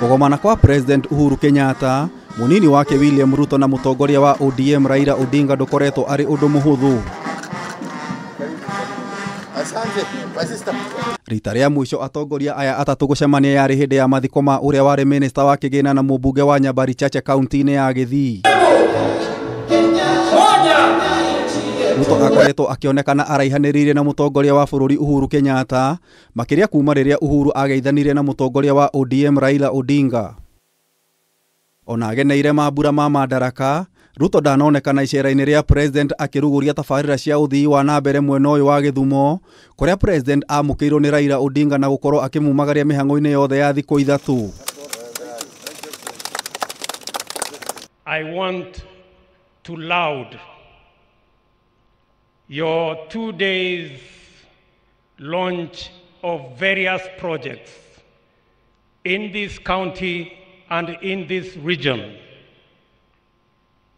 Kũgomana kwa President Uhuru Kenyatta, munini wake William Ruto na mũtongoria wa ODM Raila Odinga ndũkoretwo arĩ ũndũ mũhũthũ. Rita rĩa mũico atongoria aya atatũ gũcemania yarĩ hĩndĩ ya mathiko ma ũrĩa warĩ minista wa kĩgĩna na mũmbunge wa Nyabari Chache kaunti-inĩ ya Gĩthii. Ruto akoretwo akĩonekana araihanĩrĩirie na mũtongoria wa bũrũri Uhuru Kenyatta makĩria kuma rĩrĩa Uhuru ageithanirie na mũtongoria wa ODM Raila Odinga. Ona ageneire mambura ma Madaraka, Ruto ndanonekana icera-inĩ rĩa President akĩrugũria tabarĩra cia ũthii wa na mbere mwena ũyũ wa Gĩthumo, kũrĩa President amũkĩirwo nĩ Raila Odinga na gũkorwo akĩmumagaria mĩhang'o-inĩ yothe ya thikũ ithatũ. I want to laud your 2 days launch of various projects in this county and in this region.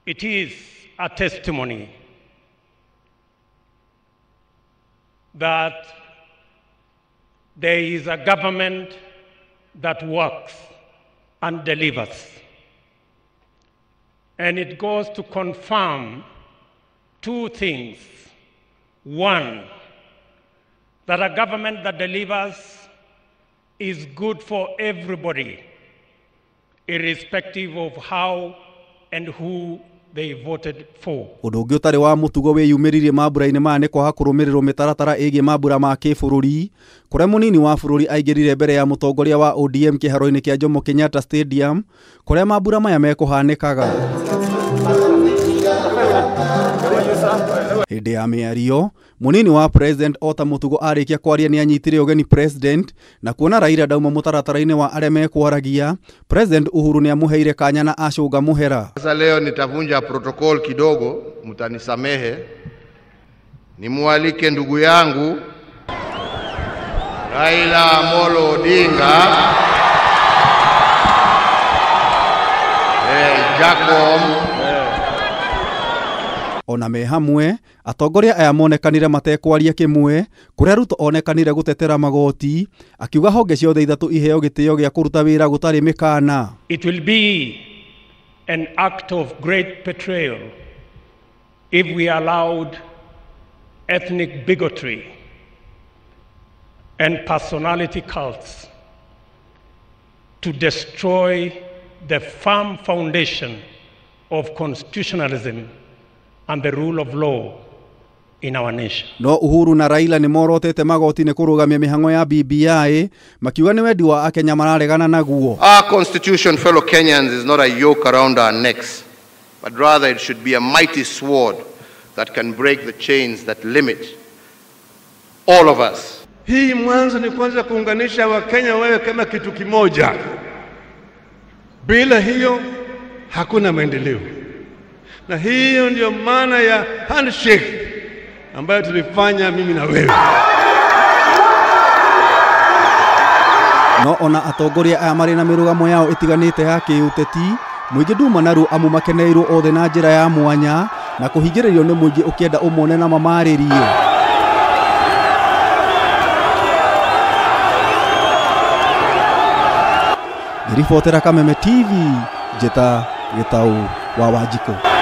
It is a testimony that there is a government that works and delivers. And it goes to confirm two things. One, that a government that delivers is good for everybody, irrespective of how and who they voted for. Ũndũ ũngĩ ũtarĩ wa mũtugo wĩyumĩririe mambura-inĩ maya nĩ kwaga kũrũmĩrĩrwo mĩtaratara ĩgiĩ mambura ma kĩbũrũri, kũrĩa mũnini wa bũrũri aingĩrire mbere ya mũtongoria wa ODM kĩharo-inĩ kĩa Jomo Kenyatta Stadium, kũrĩa mambura maya mekũhanĩkaga. Hĩndĩ ya mĩario, mũnini wa President ota mũtugo arĩkia kwaria nĩ anyitire ũgeni President na kuona Raila ndauma mũtaratara-inĩ wa arĩa mekwaragia, President Uhuru nĩ amũheire kanya na acũnga mũhera. Sasa leo nitavunja protocol kidogo, mtanisamehe. Nimualike ndugu yangu Raila Amolo Odinga, Jacob. Ona me hamwe atongoria aya monekanire matekwaria kimwe, kuria Ruto onekanire gutetera magoti akiuga honge ciothe ithatũ iheo gĩtĩo gĩa kũruta wĩra gũtarĩ mĩkana. It will be an act of great betrayal if we allowed ethnic bigotry and personality cults to destroy the firm foundation of constitutionalism and the rule of law in our nation. No Uhuru na Raila nĩ morotete magoti nĩ kũrũgamia mĩhang'o ya BBI makiuga nĩ wendi wa Akenya mararegana naguo. Our constitution, fellow Kenyans, is not a yoke around our necks, but rather it should be a mighty sword that can break the chains that limit all of us. Hii mwanzo ni kwanza kuunganisha Wakenya wawe kama kitu kimoja. Bila hiyo hakuna maendeleo. Na hiyo ndio maana ya handshake ambayo tulifanya mimi na wewe. No ona atongoria aya marĩ na mĩrũgamo yao ĩtiganĩte ya kĩũteti, mũingĩ nduma naruo amu makeneirwo othe na njĩra ya mwanya na kũhingĩrĩrio nĩ mũingĩ ũkĩenda ũmone na mamarĩrie. Ngĩribotera Kameme TV, Njĩta Gĩtaũ wa Wanjikũ.